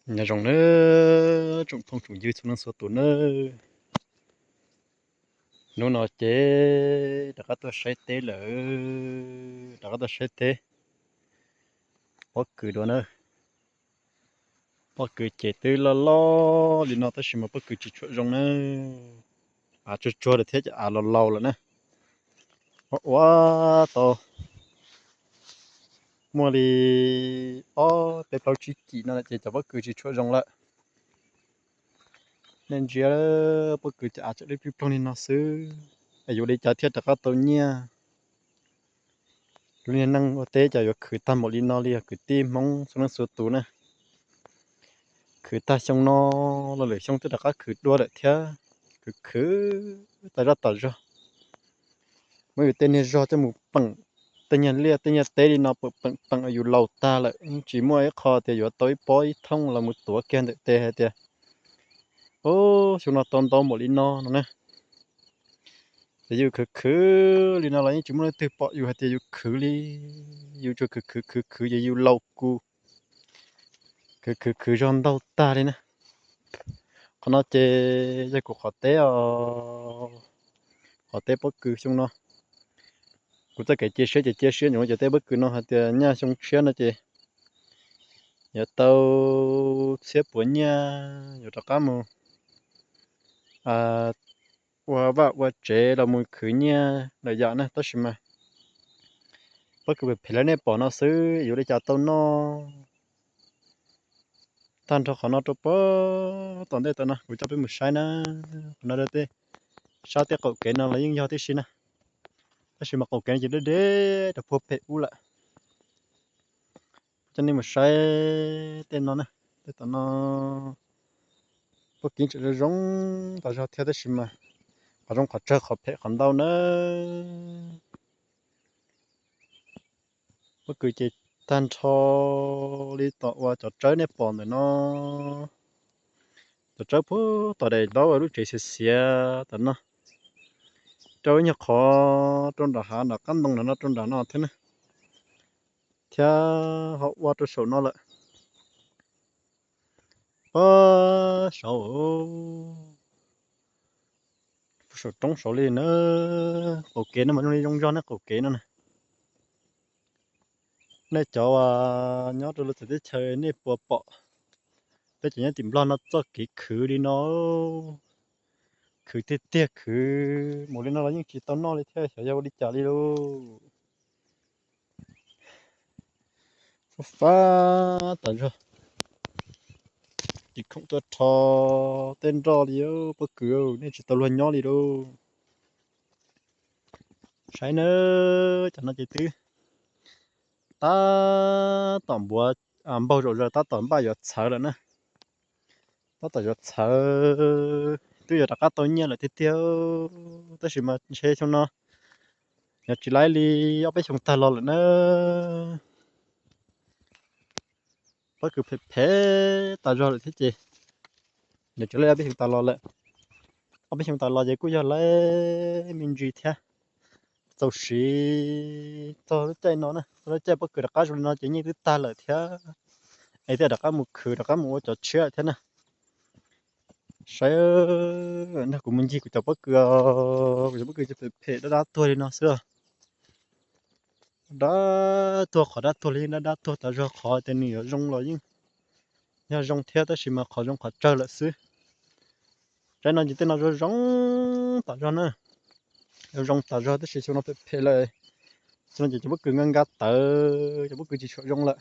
Nyob zoo nawb tsoom phooj tsoom ywg txhua leej txhua tus nawb. Hnub no ces rov qab tuaj saib teb lawm, rov qab tuaj saib teb pob kws dua na. Pob kws ces twb loj loj li no tab sis mas pob kws tsis tshua zoo na. Av tsuag tsuag lawm thiab ces av laus laus lawm na. Ua ua tau muaj li ob peb plaub tsib cim no lawm ces cov pob kws tsis tshua zoo lawm. Nej ntsia pob kws ces av tseem dib plig ploog li no xwb, es yuav li cas thiaj rov qab tau nyiaj? Lub niag neej ua teb ces yuav khwv tag npaum li no li os kwv tij Hmoob txhua leej txhua tus na. Khwv tag xyoo no los lwm xyoo twb rov qab khwv dua lawm thiab. Khwv khwv tas zaj tas zog, muab yus tej niag zog coj mus peem tej niag liaj tej niag teb li no peem peem peem yus laus tag lawm yeej tsis muaj ib qho tias yuav tau ib pob ib thooj los mus tuav kiag ntawm tes hais tias, Ub, xyoo no tau ntau npaum li no no na. Ces yus khwv khwv li no los yeej tsis muaj leej twg pom yus hais tias yus khwv li. Yus tsuas khwv khwv khwv khwv ces yus laus kus, khwv khwv khwv zog ntau tag li na. Qhov no ces yog kuv qhov teb os, qhov teb pob kws xyoo no. Kuv txoj kev cia siab ces cia siab ntsoov cov teb pob kws no hais tias nyaj xyoo tshiab no ces yuav tau txhiab puav nyiaj, yuav rov qab mus ua vaj ua tsev los mus khwv nyiaj lawm yam na. Tab sis mas pob kws phem phem li nej pom no xwb yuav li cas tau noj. Tag nrho qhov no rau puag tom ntej tau no kuv coj peb mus saib na. Qhov no tej sab tej qaum kev no los yeej yog tib si na, tab sis mas qaum kev no ces deb deb rau puag pem ub lawm. Coj nej mus saib tej no na, tej tom no pob kws tseem zoo zoo tas zog thiab tab sis mas qhov zoo qhov tsawg qhov phem qhov ntau na. Pob kws ces tag nrho li tom uas cov tsawb nej pom ntawm no, cov tsawb puag tom daim ntaub lub tsev xiav xiav tom no, rau ib nyuag qhov rau nram hav nram qab ntoo nram no rau nram no thiab na, thiab ho ua rau saum no lawm. Puag saud, puag saum roob saud li na, qaum kev no mas zoo li zoo zog ne qaum kev no na. Nej cov uas nyob rau lub txawv teb chaws nej puas pom peb cov nyob tim Nplog no txoj kev khwv li no, khwv tiag tiag khwv mus li no los yeej tsis tau noj li thiab xyov yog ua li cas li lauj. Fab fab tas zog, tis khoom tuaj rho tej nroj li pob kws, nej tsis tau luag nyob li lauj. Saib nawb, cov no ces twb tab tom npuav npaug zom zaws tab tom npaj yuav txhawv lawm na. Tab tom yuav txhawv, twb yuav rov qab tau nyiaj lawm tiag tiag, tab sis mas ntshe xyoo no yuav tsis laib li ob peb xyoo tag los lawm na. Pob kws phem phem tas zog lawm thiab ces nws tsis laib ob peb xyoo tas los lawm. Ob peb xyoo tas los ces kuj yog laib me ntsis thiab. Txaus siv txog lub caij no na, txog lub caij pob kws rov qab zoo li no ces nyiaj twb tag lawm thiab, es thiaj rov qab mus khwv rov qab mus ua cov tshiab thiab na. Saib, nrog kuv mus ncig kuv cov pob kws, kuv cov pob kws ces phem phem dab dab tuag li no xwb. Dab tuag, qhov dab tuag los yeej dab dab tuag tas zog, qhov tias nws yuav zoo los yeej yog zoo thiab tab sis mas qhov zoo qhov tsawg lawm xwb. Tsaib no ces tej no zoo zoo tas zog na, zoo zoo tas zog tab sis xyoo no phem phem lawm. Xyoo no ces cov pob kws nqa nqa tawv, cov pob kws tsis tshua zoo lawm.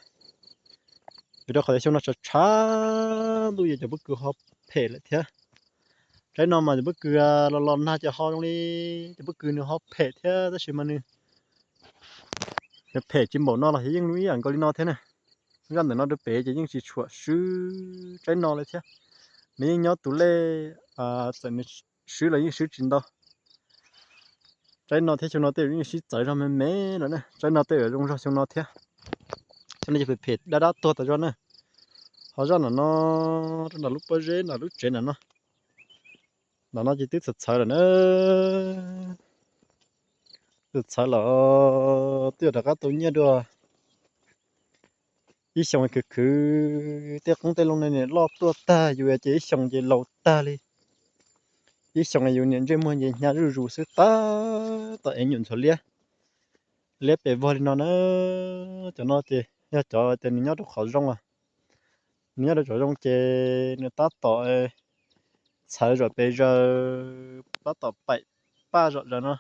Vim rau qhov tias xyoo no tshav tshav ntuj ces cov pob kws ho phem lawm thiab. Tsaib no mas cov pob kws los los nag ces ho zoo li, cov pob kws nws ho phem thiab tab sis mas nws phem tsis npaum no los yeej zoo ib yam nkaus li no thiab na. Zaj ntawm no rau pem ces yeej tsis tshua swb tsaib no li thiab. Nws yeej nyob tus lej, txawm nws swb los yeej swb tsis ntau. Tsaib no thiab xyoo no tej zaum yeej sib txawv zog me me lawm na, tsaib no tej zaum zoo zog xyoo no thiab. Xyoo no ces phem phem dab dab tuag tas zog na. Ho zaj nram no, rau nram lub pob zeb nram lub tsev nram no, nram no ces twb txhawv txhawv lawm na. Twb txhawv lawm, twb yuav rov qab tau nyiaj dua. Ib xyoos khwv khwv tej qoob tej loo ne loj tuaj tag, yus ces ib xyoos ces laus tag li. Ib xyoos yus niam ntsej muag ces hnyav zuj zus xwb, tab tom ev nyuam ntxhuav liab, liab pes vog li no na. Cov no ces yog cov tias nws nyob rau qhov zoo, nws nyob rau cov zoo ces nws tab tom txhawv zom pes zaws, tab tom paim paj zom zaws no.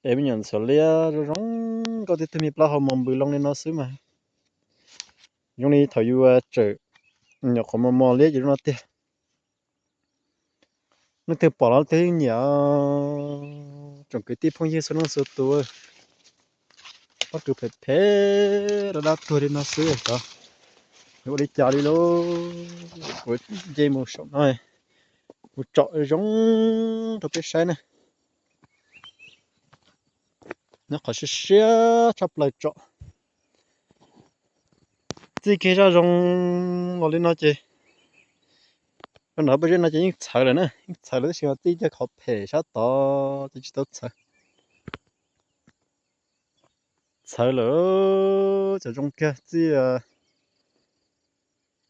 Es me nyuam ntxhuav liab zoo zoo nkauj, tej tug me plaub hau mos npws loo li no xwb mas zoo li thaum yus tsawm nyuam qhuav mos mos liab ces zoo no tiag. Leej twg pom los leej twg yeej nyiam. Tsoom kwv tij phooj ywg txhua leej txhua tus, pob kws phem phem dab dab tuag li no xwb os. Ua li cas li lauj, kuv nce mus saum no, mus tsom zoo rau peb saib na. Nyob qhov siab siab tshaj plaws tsom, txij kiag zaj zoo los li no ces, rau nram pob zeb no ces yeej txhawv lawm na, yeej txhawv lawm tab sis mas txij kiag qhov phem sab tod ces tsis tau txhawv. Txhawv lawm, cov zoo kiag txij,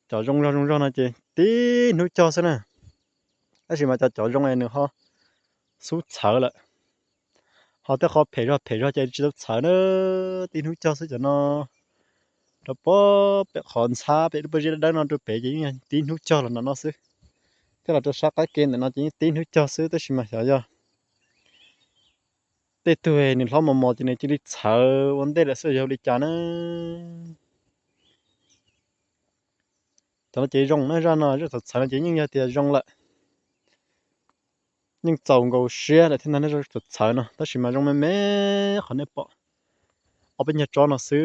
cov zoo zog zoo zog no ces tib hnub cog xwb na. Tab sis mas cov cov zoo es nws ho xub txhawv lawm, ho tej qhov phem zog phem zog ces tsis tau txhawv na, tib hnub cog xwb. Cov no rau pem qhov ntxhab pem lub pob zeb dawb dawb no rau pem ces yeej yog tib hnub cog los no no xwb. Thiab los rau sab qab ke ntawm no ces yeej tib hnub cog xwb, tab sis mas xyov yog tej tug nws hlob mos mos ces nws cia li txhawv ua ntej lawm xwb yog li cas na. Cov no ces zoo na, zaj no zaj txawv txhawv no ces yeej yog tias zoo lawm, yeej txaus nkaus siab lawm thiab ntag na, zaj txawv txhawv no. Tab sis mas zoo me me qhov nej pom ob peb nyuag tsob no xwb,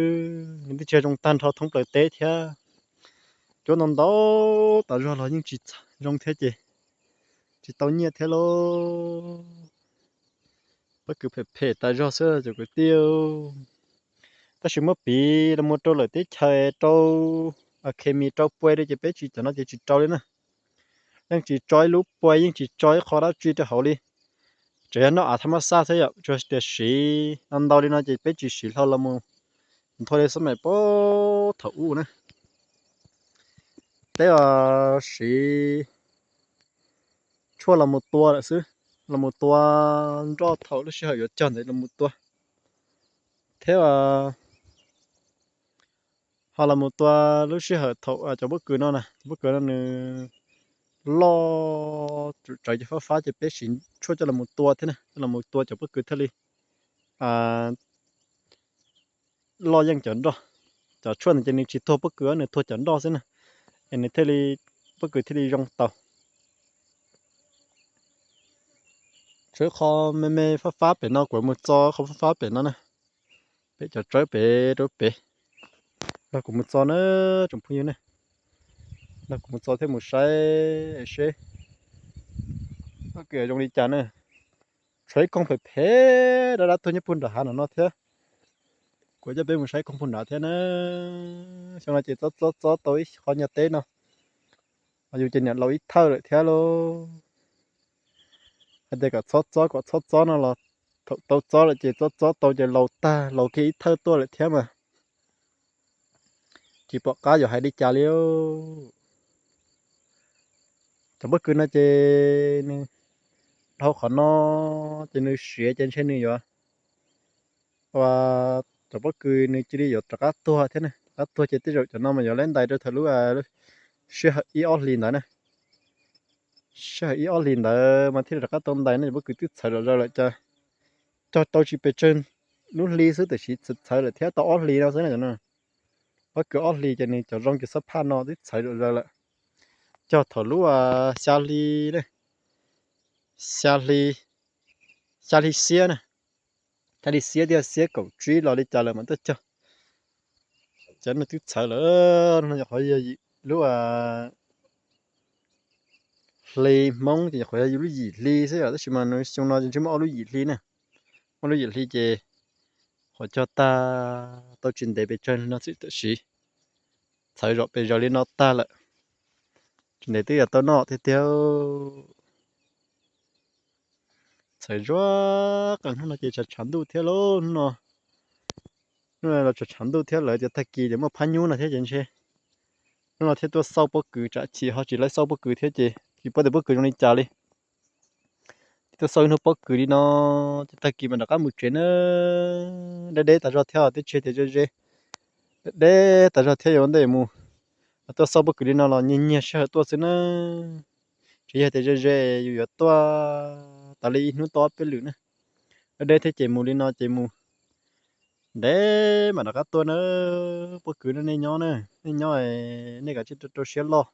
nws twb tsis zoo tag nrho thoob plaws teb thiab. Cuab ntau ntau tas zog los yeej tsis zoo thiab ces tsis tau nyiaj thiab lauj. Pob kws phem phem tas zog xwb cov kwv tij. Tab sis muab piv los mus rau lawm teb chaws rau khes mis rau pua li ces peb tsis, cov no ces tsis rau li na. Yeej tsis tso ib lub pua, yeej tsis tso ib qho dab tsi rau hauv li. Tsuas yog noj av thaj mab xaj xwb yom, tsuas tias siv ntau ntau li no ces peb tsis siv hlo los mus nthua li xab maim puag thaum ub na. Peb siv tshuaj los mus tua lawm xwb, los mus tua nroj thaum lub sij hawm yuav cog ntawd los mus tua. Thiab ho los mus tua lub sij hawm thaum cov pob kws no na, cov pob kws no nws loj tsawv ces fab fab ces peb siv tshuaj coj los mus tua thiab na, coj los mus tua cov pob kws thiaj li loj yeej cov nroj. Cov tshuaj ntawd ces nws tsis tuag pob kws, nws tuag cov nroj xwb na, es nws thiaj li, pob kws thiaj li zoo tau. Tshuav qho me me fab fab pem no, kuv mus txo qhov fab fab pem no na, pem cov tsawb pem rau pem. Los kuv mus txo na, tsoom phooj ywg na, los kuv mus txo thiab mus saib seb pob kws zoo li cas na. Tshuav ib koog phem phem dab dab tuag nyob puag nram hav no no thiab. Kuv coj peb mus saib koog puag nrad thiab na. Xyoo no ces txob txob txob tau ib qho nyuag teb no, yus ces niam laus ib thawj lawm thiab lauj. Hais tias kom txhob txob, kom txhob txob no los thaum tau txob lawm ces txob txob tau ces laus tag, laus kiag ib thawj tuaj lawm thiab mas tsis pom qab yuav hais li cas li. Cov pob kws no ces nws dhau qhov no ces nws siav ces ntshe nws yuav, cov pob kws nws cia li yuav rov qab tuag thiab na. Rov qab tuag ces tej zaum cov no mas yuav laib ntais rau thaum lub sij hawm ib ob hlis ntawd na. Sij hawm ib ob hlis ntawd mas thiaj li rov qab tau ntais no, cov pob kws twb txhawv zom zaws lawm ces cog tau tsis pes tsawg lub hli xwb, tam sim txhawv lawm thiab tau ob hlis no xwb na cov no. Pob kws ob hlis ces nws cov zoo ces xab phaj no twb txhawv zom zaws lawm. Cog thaum lub xya hli, xya hli, xya hli xiab na, xya hli xiab thiab xiab kaum tsib los li cas lawm mas tuaj cog. Cov no twb txhawv lawm, no nyuam qhuav yog lub hli Hmoob ces nyuam qhuav yog yus lub yim hli xwb, tab sis mas nws xyoo no ntshe muaj ob lub yim hli na. Muaj lub yim hli ces qhov cog tag tau tsis ntev pes tsawg no xwb tam sim txhawv zom pes zaws li no tag lawm. Tsis ntev twb yuav tau noj tiag tiag. Txhawv zuag qees hnub no ces tshav tshav ntuj thiab lauj, hnub no Hnub no los tsaus tshav ntuj thiab lawv tias tag kis ces muaj phab nyub no thiab ces ntshe hnub no thiaj tuaj xauj pob kws, tsam chim ho tsis laib xauj pob kws thiab ces tsis paub tias pob kws zoo li cas li. Ces tuaj xauj ib hnub pob kws li no ces tag kis mas rov qab mus tsev na. Deb deb tas zog thiab, twb tsis tias ze ze, deb deb tas zog thiab yuav ua ntej mus. Tuaj xauj pob kws li no los nyiag nyiag sij hawm tuaj xwb na. Tsis yog tias ze ze yus yuav tuaj tas li ib hnub tuaj ob peb lwm na. Deb deb thiab ces mus li no ces mus deb mam rov qab tuaj na. Pob kws no nej nyob na, nej nyob nej kav tsij rau siab loj,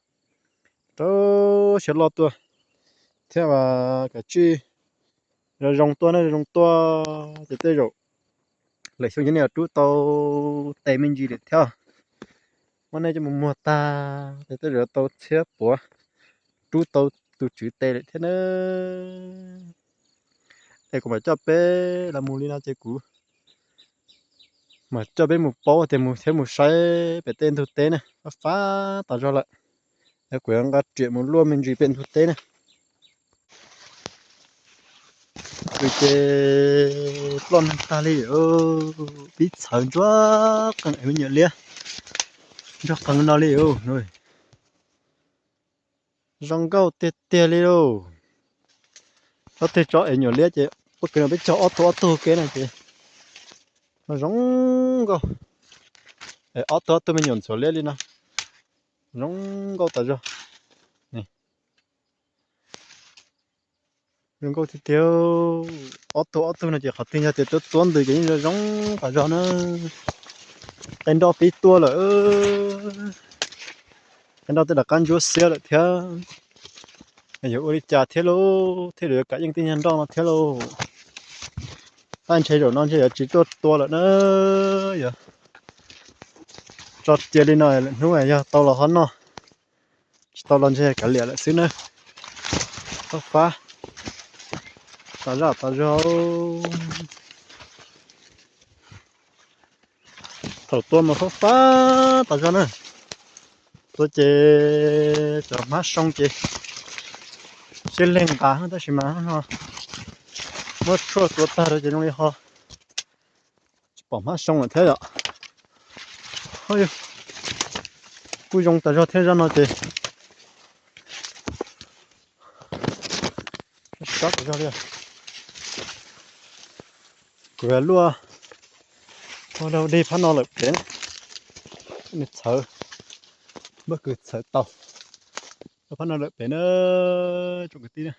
rau siab loj tuaj thiab kav tsij zoo zoo tuaj na, zoo zoo tuaj ces tej zaum lwm xyoo ces nej yuav rub tau tes me ntsis lawm thiab. Muab nej coj mus muag tag ces tej zaum tau txhiab puav, rub tau tus tswv tes lawm thiab na. Es kuv mam coj peb los mus li no ces kuv mam coj peb mus paub tias mus thiab mus saib pem tej ntug teb na, fab fab tas zog lawm. Es kuv yuav nqa riam mus luaj me ntsis pem ntug teb na. Kws ces ploj neeg tag li, pib txhawv ntsuag qees me nyuam liab ntsuag qees no li. Zoo nkauj tiag tiag li lauj. Ob tug tso es nyuam liab ces pob kws no peb cog ob tug ob tug kev no ces zoo nkauj. Es ob tug ob tug me nyuam ntxhuav liab li no, zoo nkauj tas zog. Zoo nkauj tiag tiag. Ob tug ob tug no ces qhov twg yog tias tuab tuab ntws ces yeej zoo zoo tas zog na. Qe nroj pib tuaj lawm, qe nroj twb rov qab ntsuab xiab lawm thiab. Yuav ua li cas thiab lauj, thiaj li yuav kam yeej tej nyuag nroj no thiab lauj. Tab ntshe zaum no ntshe yuav tsis tuaj tua lawm na. Yog tso cia li no lwm hnub yog tau los ho noj, tsis tau los ntshe kav liam lawm xwb na. Fab fab tas zaj tas zog. Thaum tua mas fab fab tas zog na. Tua ces cov hmab soo ces siab leeg nqa tab sis mas muab tshuaj tua tag rau ces zoo li ho tsis pom hmab soo lawm thiab yom. Kuj zoo tas zog thiab zaj no ces sab tas zog li. Kuv luaj ua dog dig phab no lawm pem, nws txhawv, npawg kws txhawv tau phab no lawm pem na, tsoom kwv tij na.